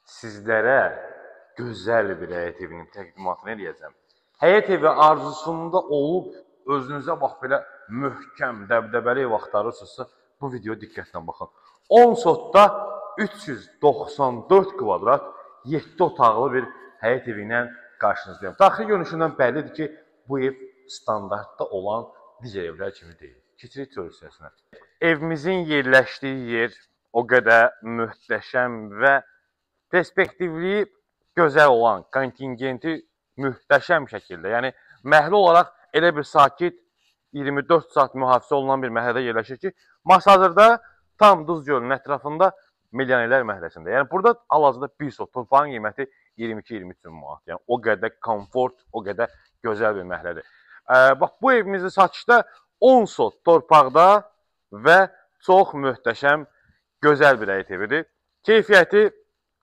Sizlərə gözəl bir həyət evinin təqdimatını eləyəcəm. Həyət evi arzusunda olub özünüzə bax belə möhkəm, dəbdəbəli ev axtarırsınızsa, bu videoya diqqətlə baxın. 10 sotda 394 kvadrat 7 otaqlı bir həyət evi ilə qarşınızdayım. Daxili görünüşündən bəllidir ki, bu ev standartda olan digər evlər kimi deyil. Keçirik çöl hissəsinə. Evimizin yerləşdiyi yer o qədər möhtəşəm və perspektivliyi gözəl olan, kontingenti möhtəşəm şəkildə. Yəni, məhəllə olaraq elə bir sakit 24 saat mühafizə olunan bir məhəllədə yerləşir ki, Masazırda tam Duz Gölünün ətrafında Milyonerlər məhəlləsində. Yəni, burada hal-hazırda bir sot torpağın qiyməti 22-23 min manat. Yəni, o qədər komfort, o qədər gözəl bir məhəllədir. Bax, bu evimizi satışda 10 sot torpaqda və çox möhtəşəm, gözəl bir həyət evidir. Keyfiyyəti,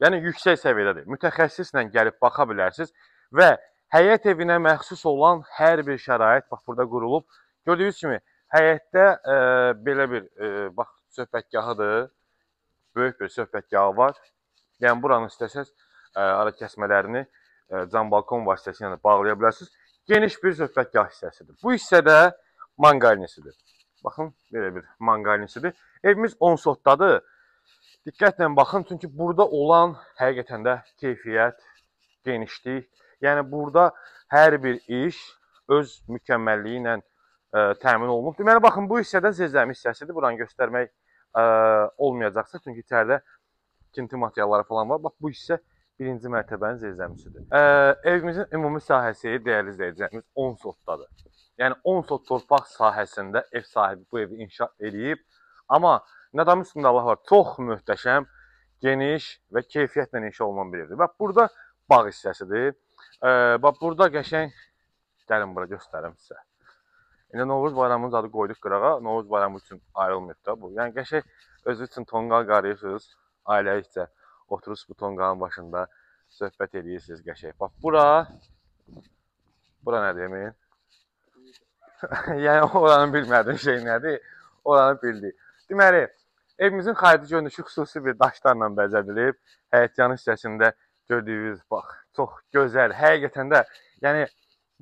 yəni yüksək səviyyədədir. Mütəxəssislə gəlib baxa bilərsiniz və həyət evinə məxsus olan hər bir şərait bax burada qurulub. Gördüyünüz kimi həyətdə belə bir bax söhbətgahıdır. Böyük bir söhbətgahı var. Yəni buranın istəsəz ara kəsmələrini cam balkon vasitəsilə bağlaya bilərsiniz. Geniş bir söhbətgah hissəsidir. Bu hissədə manqalnisidir. Baxın, belə bir manqalnisidir. Evimiz 10 sotdadır. Diqqətlə baxın, çünki burada olan həqiqətən də keyfiyyət, genişlik. Yəni burada hər bir iş öz mükəmməlliyi ilə təmin olunub. Deməli, baxın, bu hissədə zirzəmi hissəsidir. Buranı göstərmək olmayacaqsa, çünki içəridə tikinti materialları falan var. Bax, bu hissə birinci mərtəbənin zirzəmisidir. Evimizin ümumi sahəsi, dəyərli izləyicilərimiz, 10 sotdadır. Yəni 10 sot torpaq sahəsində ev sahibi bu evi inşa eləyib. Amma nə üstündə Allah var, çox möhtəşəm, geniş və keyfiyyətlə inşa olunan bir evdir. Bax, burada bağ hissəsidir. Bax, burada qəşəng, gəlin bura göstərim sizə. İndi Novruz bayramının adı qoyduq qırağa, Novruz bayramı üçün ayrılmayıb da bu. Yəni qəşəng özü üçün tonqal qarayırsınız, ailəlikcə oturursunuz bu tonqalın başında, söhbət edirsiniz qəşəng. Bax, bura nə demək? Yəni oranı bilmədiyim şey nədir, oranı bildik. Deməli, evimizin xarici görünüşü xüsusi bir daşlarla bəzədilib. Həyətyanı hissəsində gördüyünüz, bax, çox gözəl, həqiqətən də, yəni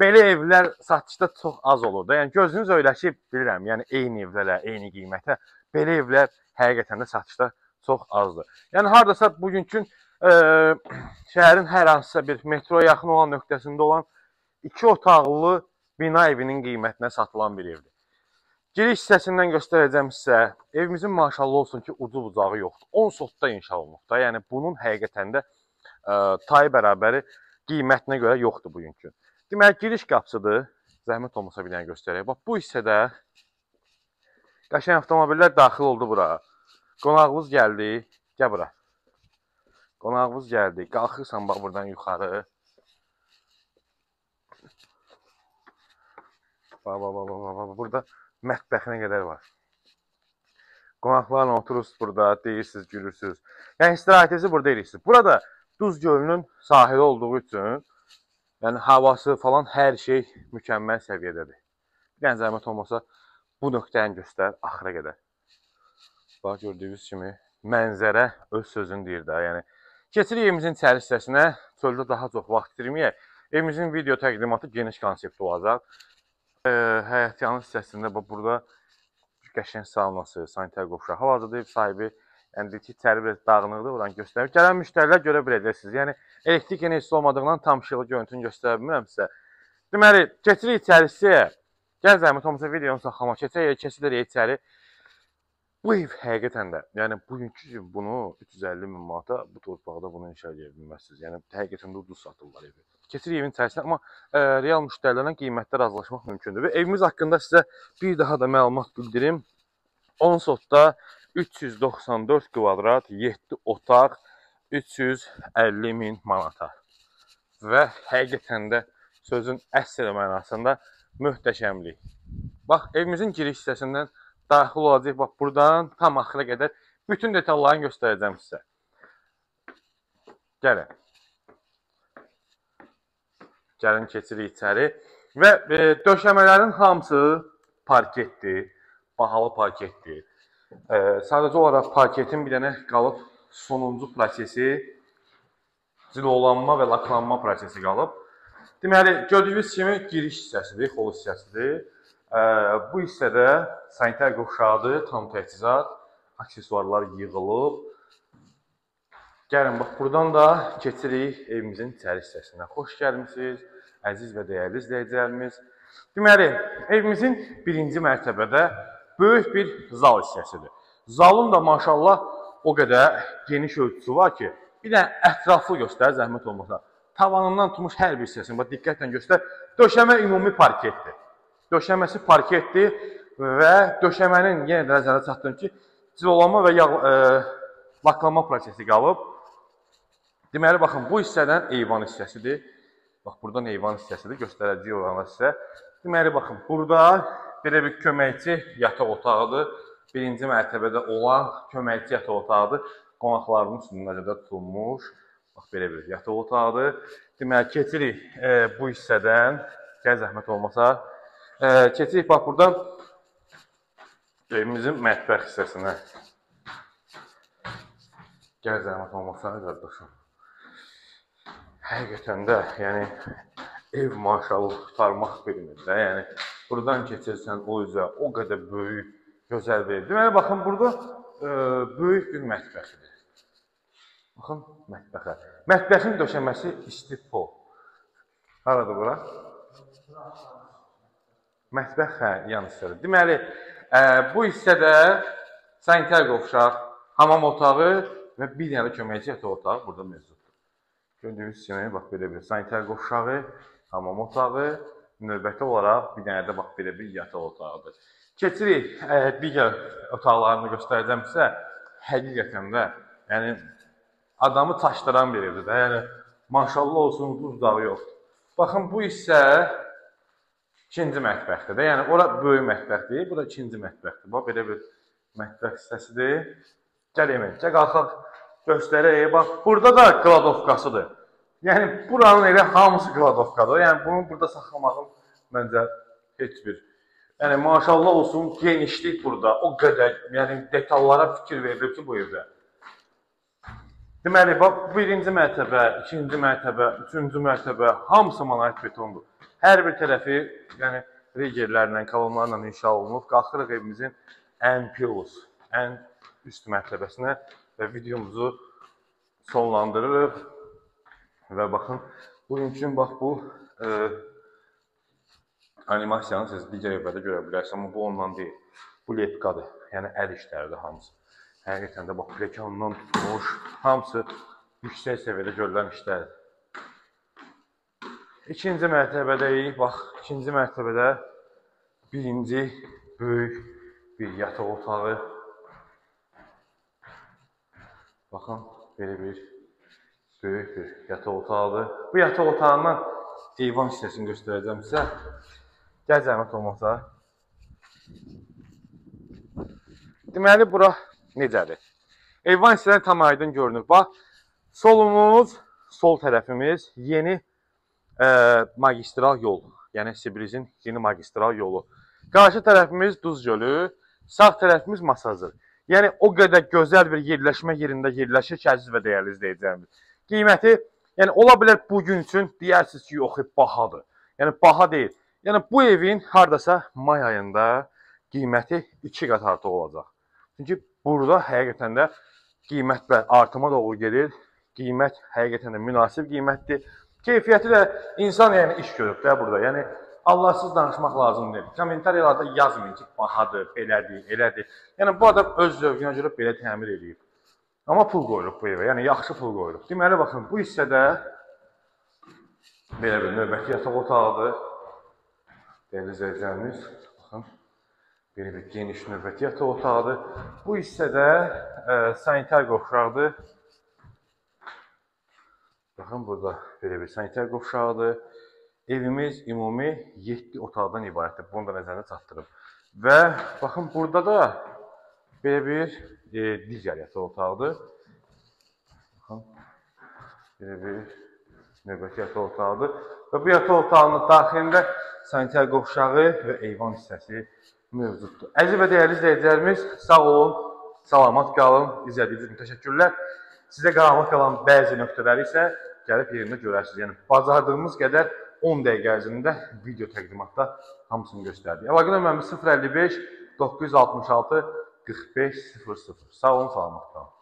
belə evlər satışda çox az olur da. Yəni gözünüz öyrəşib, bilirəm, yəni eyni evlərə, eyni qiymətə belə evlər həqiqətən də satışda çox azdır. Yəni hardasa bugünkü şəhərin hər hansısa bir metroya yaxın olan nöqtəsində olan 2 otaqlı bina evinin qiymətinə satılan bir evdir. Giriş hissəsindən göstərəcəm sizə. Evimizin maşallah olsun ki, ucu bucağı yoxdur. 10 sotda inşa olunub da. Yəni bunun həqiqətən də tayı bərabəri qiymətinə görə yoxdur bugünkü. Deməli, giriş qapısıdır. Zəhmət olmasa bir dənə göstərək. Bax, bu hissədə qəşəng avtomobillər daxil oldu bura. Qonağımız gəldi. Gəl bura. Qonağımız gəldi. Qalxırsan bax buradan yuxarı. Bax, bax, bax, bax, bax. Burada mətbəxinə qədər var. Qonaqlarla oturursunuz burada, deyirsiniz, gülürsünüz. Yəni, istirahətinizi burada edirsiniz. Burada Duz Gölünün sahili olduğu üçün, yəni havası falan hər şey mükəmməl səviyyədədir. Bir dənə zəhmət olmasa bu nöqtəni göstər axıra qədər. Bax, gördüyünüz kimi mənzərə öz sözünü deyir də. Yəni, keçirik evimizin içəri hissəsinə, çöldə daha çox vaxt itirməyək. Evimizin video təqdimatı geniş konseptli olacaq. Həyətyanı hissəsində bax, burada qəşəng saunası, sanitar qovşağı. Hal-hazırda ev sahibi, yəni deyir ki, içəri biraz dağınıqdır, oranı göstərir. Gələn müştərilər görə biləcəksiniz. Yəni, elektrik enerjisi olmadığından tam işıqlı görüntünü göstərə bilmirəm sizə. Deməli, keçirik içəri hissəyə. Gəl zəhmət olmasa videonu saxlama. Keçək, keçirik içəri. Bu ev həqiqətən də, yəni bugünkü gün bunu 350 min manata bu torpaqda bunu inşa edə bilməzsiniz. Yəni həqiqətən də ucuz satırlar evi. Keçirik evin içərisinə, amma real müştərilərlə qiymətdə razılaşmaq mümkündür. Və evimiz haqqında sizə bir daha da məlumat bildirim. 10 sotda 394 kvadrat, 7 otaq, 350 min manata. Və həqiqətən də sözün əsl mənasında möhtəşəmlik. Bax, evimizin giriş hissəsindən daxil olacaq. Bax, buradan tam axıra qədər bütün detallarını göstərəcəm sizə. Gəlin. Gəlin, keçirik içəri. Və döşəmələrin hamısı parketdir, bahalı parketdir. Sadəcə olaraq parketin bir dənə qalıb sonuncu prosesi. cilolanma və laklanma prosesi qalıb. Deməli, gördüyünüz kimi giriş hissəsidir, xol hissəsidir. Bu hissədə sanitar qovşağıdır, tam təchizat, aksesuarlar yığılıb. Gəlin, bax, buradan da keçirik evimizin içəri hissəsinə. Xoş gəlmisiniz, əziz və dəyərli izləyicilərimiz. Deməli, evimizin birinci mərtəbədə böyük bir zal hissəsidir. Zalın da maşallah o qədər geniş ölçüsü var ki, bir dənə ətraflı göstər, zəhmət olmasa. Tavanından tutmuş hər bir hissəsini, bax, diqqətlə göstər. Döşəmə ümumi parketdir. Döşəməsi parketdir və döşəmənin yenə də nəzərə çatdırım ki, cilolanma və laklanma prosesi qalıb. Deməli, baxın, bu hissədən eyvan hissəsidir. Bax, buradan eyvan hissəsidir, göstərəcəyik oranı sizə. Deməli, baxın, burada belə bir köməkçi yataq otağıdır. Birinci mərtəbədə olan köməkçi yataq otağıdır. Qonaqların üçün nəzərdə tutulmuş. Bax, belə bir yataq otağıdır. Deməli, keçirik bu hissədən. Gəl, zəhmət olmasa. Keçirik, bax, buradan evimizin mətbəx hissəsinə. Gəl, zəhmət olmasa, qardaşım. Həqiqətən də, yəni, ev maşallah qurtarmaq bilmir də. Yəni, buradan keçirsən o üzə, o qədər böyük, gözəl bir ev. Deməli, baxın, burada böyük bir mətbəxidir. Baxın, mətbəxə. Mətbəxin döşəməsi isti pol. Haradır bura? Mətbəx, hə, yan hissədir. Deməli, bu hissədə sanitar qovşaq, hamam otağı və bir dənə köməkçi yataq otağı burada mövcuddur. Gördüyünüz kimi, bax, belə bir sanitar qovşağı, hamam otağı, növbəti olaraq bir dənə də bax, belə bir yataq otağıdır. Keçirik, digər otaqlarını göstərəcəm sizə. Həqiqətən də, yəni, adamı çaşdıran bir evdir də, yəni, maşallah olsun, duz dağı yoxdur. Baxın, bu hissə ikinci mətbəxdir də, yəni, ora böyük mətbəxdir, bu da ikinci mətbəxdir. Bax, belə bir mətbəx hissəsidir. Gəl, Emin, gəl, qalxaq, göstərək. Bax, burada da kladovkasıdır. Yəni, buranın elə hamısı kladovkadır. Yəni, bunu burada saxlamağın məncə heç bir... Yəni, maşallah olsun, genişlik burada. O qədər, yəni, detallara fikir verilib ki, bu evdə. Deməli, bax, birinci mərtəbə, ikinci mərtəbə, üçüncü mərtəbə, hamısı monolit betondur. Hər bir tərəfi, yəni, rigerlərlə, kolonlarla inşa olunub. Qalxırıq evimizin ən plus, ən üst mərtəbəsinə və videomuzu sonlandırırıq. Və baxın, bugünkü bax, bu animasiyanı siz digər evlərdə görə bilərsiniz, amma bu ondan deyil. Bu lepkadır, yəni əl işləridir hamısı. Həqiqətən də bax, plekandan tutmuş, hamısı yüksək səviyyədə görülən işlərdir. İkinci mərtəbədəyik, bax, ikinci mərtəbədə birinci böyük bir yataq otağı. Baxın, belə bir böyük bir yataq otağıdır. Bu yataq otağından eyvan hissəsini göstərəcəm sizə. Gəl, zəhmət olmasa. Deməli, bura necədir? Eyvan hissədən tam aydın görünür. Bax, solumuz, sol tərəfimiz yeni magistral yol. Yəni, Sibrizin yeni magistral yolu. Qarşı tərəfimiz Duz Gölü, sağ tərəfimiz Masazır. Yəni, o qədər gözəl bir yerləşmə yerində yerləşir ki, əziz və dəyərli izləyicilərimiz. Qiyməti, yəni, ola bilər bugün üçün deyərsiniz ki, yox, bahadır. Yəni, baha deyil. Yəni, bu evin hardasa may ayında qiyməti 2 qat artıq olacaq. Çünki burada həqiqətən də qiymət artıma doğru gedir. Qiymət həqiqətən də münasib qiymətdir. Keyfiyyəti də insan, yəni, iş görüb də burada. Yəni, Allahsız danışmaq lazım deyil. Kommentariyalarda yazmayın ki, bahadır, belədir, elədir. Yəni, bu adam öz zövqünə görə belə təmir eləyib. Amma pul qoyulub bu evə, yəni yaxşı pul qoyulub. Deməli, baxın, bu hissədə belə bir növbəti yataq otağıdır. Dəyərli izləyicilərimiz, baxın, belə bir geniş növbəti yataq otağıdır. Bu hissədə sanitar qovşaqdır. Baxın, burada belə bir sanitar qovşağıdır. Evimiz ümumi 7 otaqdan ibarətdir. Bunu da nəzərdə çatdırıb. Və baxın, burada da belə bir digər yataq otağıdır. Baxın, belə bir növbəti yataq otağıdır. Və bu yataq otağının daxilində sanitar qovşağı və eyvan hissəsi mövcuddur. Əziz və dəyərli izləyicilərimiz, sağ olun, salamat qalın. İzlədiyiniz üçün təşəkkürlər. Sizə qaranlıq qalan bəzi nöqtələri isə gəlib yerində görərsiniz. Yəni bacardığımız qədər 10 dəqiqə ərzində video təqdimatda hamısını göstərdik. Əlaqə nömrəmiz 055 966 45 00. Sağ olun, salamat qalın.